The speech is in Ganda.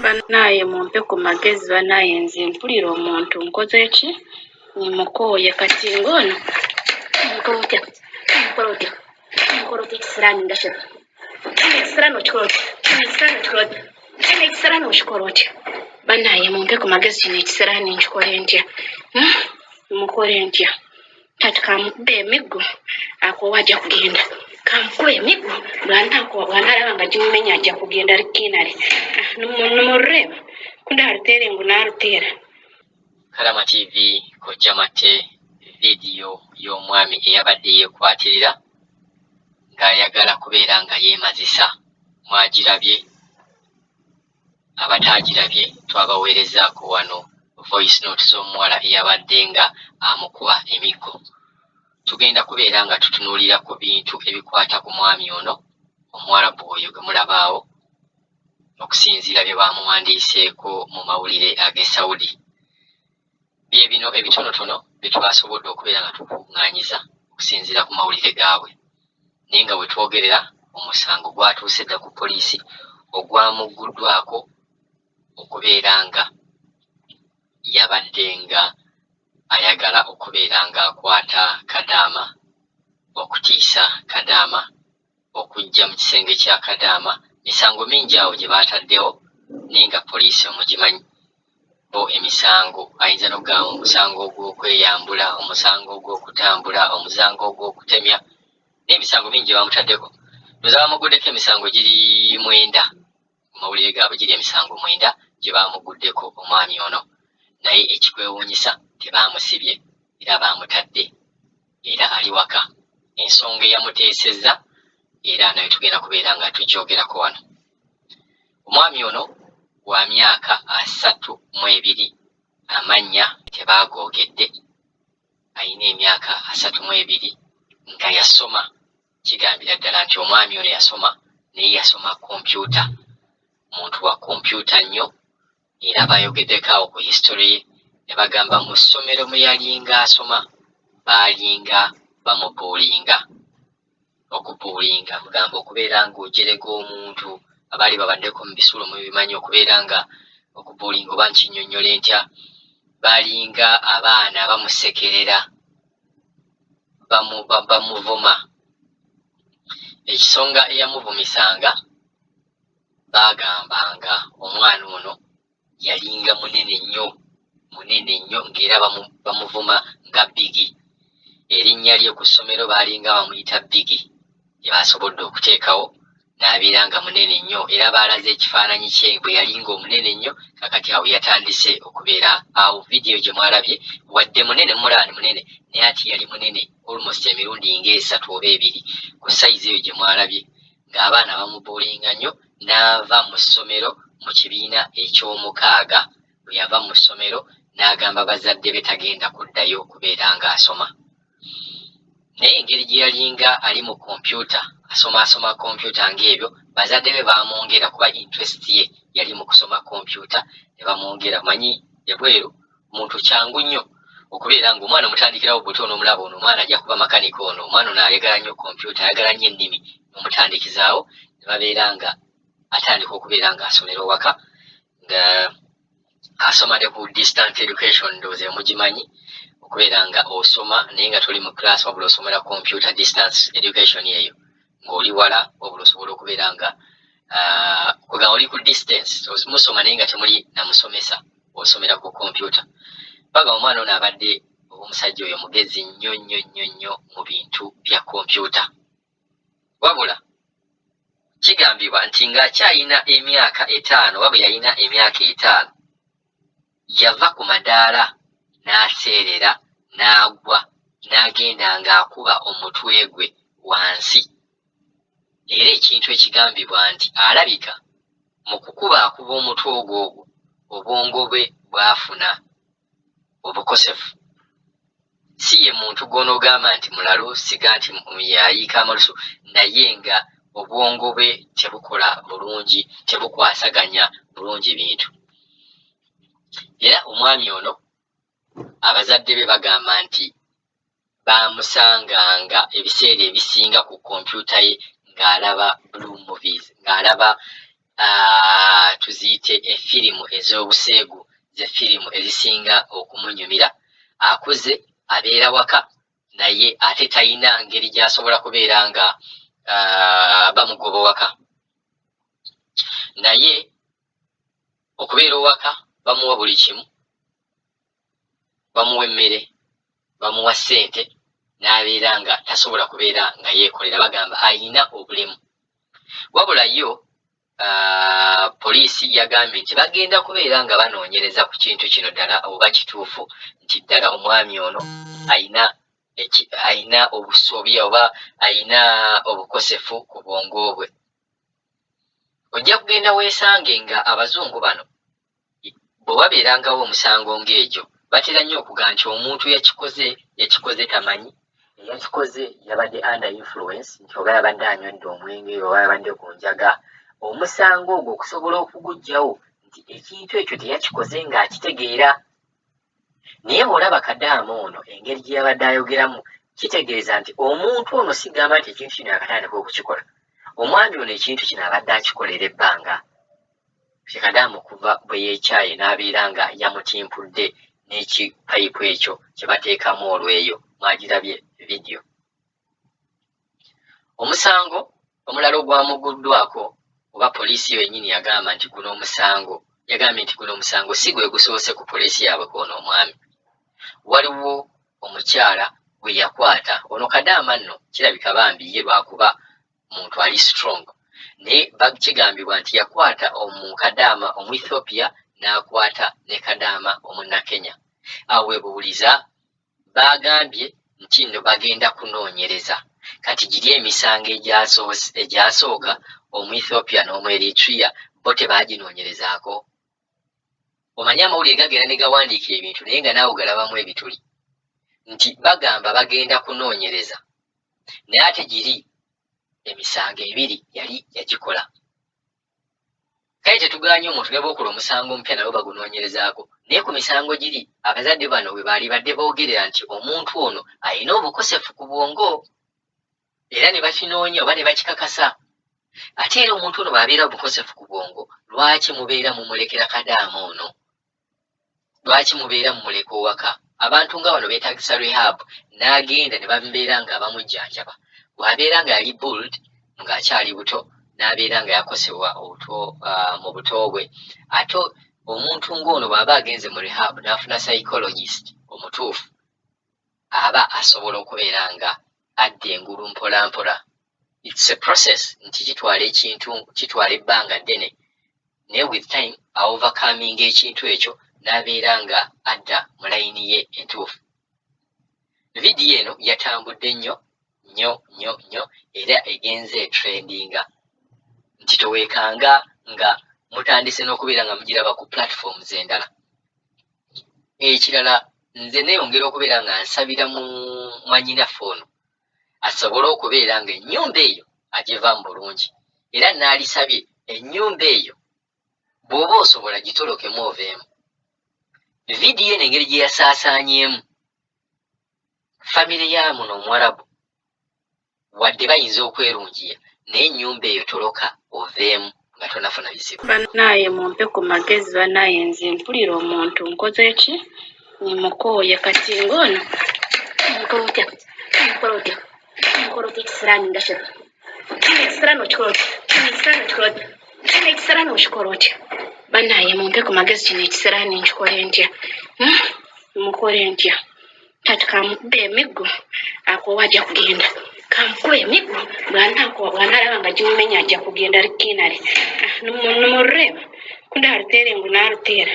Bannaaye mumpe ku magezi bannaaye nze mpulira omuntu nkoze ki mukooye kati ng'ono nkola otya nkola otya nkola otya ekisiraani nga kino kino ekisiraani okikola otya kino ekisiraani okikola otya kino ekisiraani okikola otya bannaaye mumpe ku magezi kino ekisiraani nkikole ntya hmm? Mukole ntya kati kamukube emiggo akoowa ajja kugenda kamukube emiggo bwanalaba nga gimumenya ajja kugenda rikinale ah, nimurureba kundaruteere ngu naruteera. Kalama TV Kojja Matte vidiyo y'omwami eyabadde yeekwatirira ng'ayagala kubeera nga yeemazisa mwagirabye Abataagirabye twabaweerezzaako wano voice note z'omuwala eyabadde nga amukuba emiggo. Tugenda kubeera nga tutunuulira ku bintu ebikwata ku mwami ono Omuwarabu oyo gwe mulaba awo okusinziira bye baamuwandiiseeko mu mawulire ag'e Saudi. Bye bino ebitonotono bye twasobodde okubeera nga tukungaanyiza okusinziira ku mawulire gaabwe. Naye nga we twogerera omusango gwatuuse dda ku poliisi ogwamugguddwako okubeera nga yabadde nga ayagala okubeera ng'akwata kadaama, okutiisa kadaama, okujja mu kisenge kya kadaama, misango mingi awo gye baataddewo naye nga poliisi omugimanyi. Bo emisango ayinza n'okugamba omusango ogw'okweyambula, omusango ogw'okutambula, omusango ogw'okutemya n'emisango mingi gye bamutaddeko. Ndowooza bamuguddeko emisango giri mwenda mu mawulire gaabwe giri emisango mwenda gye bamuguddeko omwami ono naye ekikwewuunyisa tebaamusibye era baamutadde era ali waka. Ensonga eyamuteesezza era nayo tugenda kubeera nga tugyogerako wano. Omwami ono wa myaka 32, amannya tebaagoogedde, alina emyaka 32 nga yasoma. Kigambira ddala nti omwami ono yasoma naye yasoma kompyuta, muntu wa kompyuta nnyo era baayogeddeko awo ku history ye ne bagamba mu ssomero mwe yalinga asoma baalinga bamubuulinga. Okubuulinga kugamba okubeera ng'ojerega omuntu abaali babaddeko mu bisulo mubimanyi okubeera nga okubuulinga oba nkinnyonnyole ntya baalinga abaana bamusekerera bamuvuma ekisonga eyamuvumisanga baagambanga omwana ono yalinga munene nnyo munene nnyo ng'era bamuvuma nga Biggie. Erinnya lye ku ssomero baalinga bamuyita Biggie lye baasobodde okuteekawo n'abeera nga munene nnyo era baalaze ekifaananyi kye bwe yali ng'omunene ennyo kaakati awo yatandise okubeera awo vidiyo gye mwalabye wadde munene mumulaba ni munene naye ati yali munene almost emirundi ng'esatu oba ebiri ku sayizi eyo gye mwalabye ng'abaana bamubuulinga nnyo n'ava mu ssomero mu kibiina eky'omukaaga. Bwe yava mu ssomero n'agamba bazadde be tagenda kuddayo kubeera ng'asoma. Naye engeri gye yalinga ali mu kompyuta asomaasoma kompyuta ng'ebyo, bazadde be baamwongera kuba interest ye yali mu kusoma kompyuta ne bamwongera. Omanyi ebweru omuntu kyangu nnyo okubeera ng'omwana omutandikirawo buto n'omulaba ono omwana ajja kuba makanika ono omwana ono ayagala nnyo kompyuta ayagala nnyo ennimi n'omutandikizaawo ne babeera nga atandika okubeera ng'asomera owaka nga asoma ne ku distant education ndowooza emugimanyi okubeera nga osoma naye nga toli mu class wabula osomera computer distance education eyo ng'oli wala wabula osobola okubeera nga ah, kwegamba oli ku distance musoma naye nga temuli namusomesa osomera ku kompyuta baga omwana ono abadde omusajja oyo mugezi nnyo nnyo nnyo nnyo mu bintu bya kompyuta wabula kigambibwa nti ng'akyalina emyaka etaano oba bwe yalina emyaka etaano yava ku madaala n'aseerera n'agwa n'agenda ng'akuba omutwe gwe wansi era ekintu ekigambibwa nti alabika mu kukubaakuba omutwe ogwo ogwo obwongo bwe bwafuna obukosefu. Si ye muntu gw'onoogamba nti mulalu, siga nti yayiika amalusu naye nga obwongo bwe tebukola bulungi, tebukwasaganya bulungi bintu. Era omwami ono abazadde be bagamba nti baamusanganga ebiseera ebisinga ku kompyuta ye ng'alaba blue movies, ng'alaba Tuziyite efirimu ez'obuseegu, ze firimu ezisinga okumunyumira. Akuze, abeera waka, naye ate talina ngeri gy'asobola kubeera nga bamugoba waka. Naye okubeera owaka bamuwa buli kimu, bamuwa emmere, bamuwa ssente, n'abeera nga tasobola kubeera nga yeekolera. Bagamba ayina obulemu. Wabula yo poliisi yagambye nti bagenda kubeera nga banoonyereza ku kintu kino ddala oba kituufu nti ddala omwami ono ayina ayina obusobya oba ayina obukosefu ku bwongo bwe. Ojja kugenda weesange nga abazungu bano bwe wabeerangawo omusango ng'egyo, batera nnyo okugamba nti omuntu yakikoze, yakikoze tamanyi, eyakikoze yabadde under influence, nti oba yabadde anywedde omwenge oba yabadde ku njaga. Omusango ogwo okusobola okuguggyawo nti ekintu ekyo teyakikoze ng'akitegeera. Naye bw'olaba kadaama ono engeri gye yabadde ayogeramu, kitegeeza nti omuntu ono, sigamba nti ekintu kino yakatandika okukikola, omwami ono ekintu kino abadde akikolera ebbanga. Kadaama okuva bwe yeekyaye n'abeera nga yamutimpudde n'ekipayipu ekyo kye bateekamu olweyo, mwagirabye vidiyo. Omusango omulala ogwamuguddwako, oba poliisi yo yennyini yagamba nti guno omusango, yagambye nti guno omusango si gwe gusoose ku poliisi yaabwe kwono omwami. Waliwo omukyala gwe yakwata. Ono kadaama nno kirabika bambi ye lwakuba muntu ali strong, naye kigambibwa nti yakwata omukadaama Omuethiopia, n'akwata ne kadaama Omunnakenya. Awo webuuliza, baagambye nti nno bagenda kunoonyereza. Kati giri emisango egyasooka, Omuethiopia n'Omueritrea, bo tebaaginoonyerezaako? Omanyi amawulire gagenda ne gawandiika ebintu, naye nga naawe galabamu ebituli nti bagamba bagenda kunoonyereza, naye ate giri emisango ebiri yali yagikola. Kale tetuganye omuntu ne bwokola omusango omupya nabo bagunoonyerezaako, naye ku misango giri abazadde bano we baali badde boogerera nti omuntu ono alina obukosefu ku bwongo, era ne bakinoonya oba ne bakikakasa. Ate era omuntu ono bw'abeera obukosefu ku bwongo, lwaki mubeera mumulekera kadaama ono? Lwaki mubeera mumuleka owaka? Abantu nga bano beetagisa rehab, n'agenda ne bamubeera nga bamujjanjaba. Bw'abeera nga yali bullied ng'akyali buto, n'abeera nga yakosebwa obuto mu buto bwe, ate omuntu ng'ono bw'aba agenze mu rehab n'afuna psychologist omutuufu, aba asobola okubeera nga adda engulu mpola mpola. It's a process, nti kitwala ekintu, kitwala ebbanga ddene, naye with time aovercominga ekintu ekyo n'abeera nga adda mu layini ye entuufu. Vidiyo eno yatambudde nnyo nnyo nnyo nnyo, era egenze etrendinga nti toweekanga nga mutandise n'okubeera nga mugiraba ku platforms endala. Ekirala, nze neeyongera okubeera nga nsabira mu mwannyinaffe ono asobole okubeera nga ennyumba eyo agivaamu bulungi, era naalisabye ennyumba eyo bw'oba osobola gitolokemu oveemu. Vidiyo eno engeri gye yasaasaanyeemu, famire ya muno Omuwarabu wadde bayinza okwerungiya, naye ennyumba eyo toloka oveemu nga tonafuna bizibu. Bannaaye mumpe ku magezi, bannaaye, nze mpulira omuntu nkoze ki, nimukooye. Kati ng'ono nkola otya, nkola otya, nkola otya? Ekisiraani nga kino, kino ekisiraani okikola otya? Kino ekisiraani okikola otya? Kino ekisiraani okikola otya? Bannaaye mumpe ku magezi, kino ekisiraani nkikole ntya? Hmm? Mukole ntya? Kati kamukube emiggo, akoowa ajja kugenda. Kamukube emiggo, bw'anaakowa, bw'anaalaba nga gimumenya, ajja kugenda rikinale. Nimureba kundaruteera engu naruteera.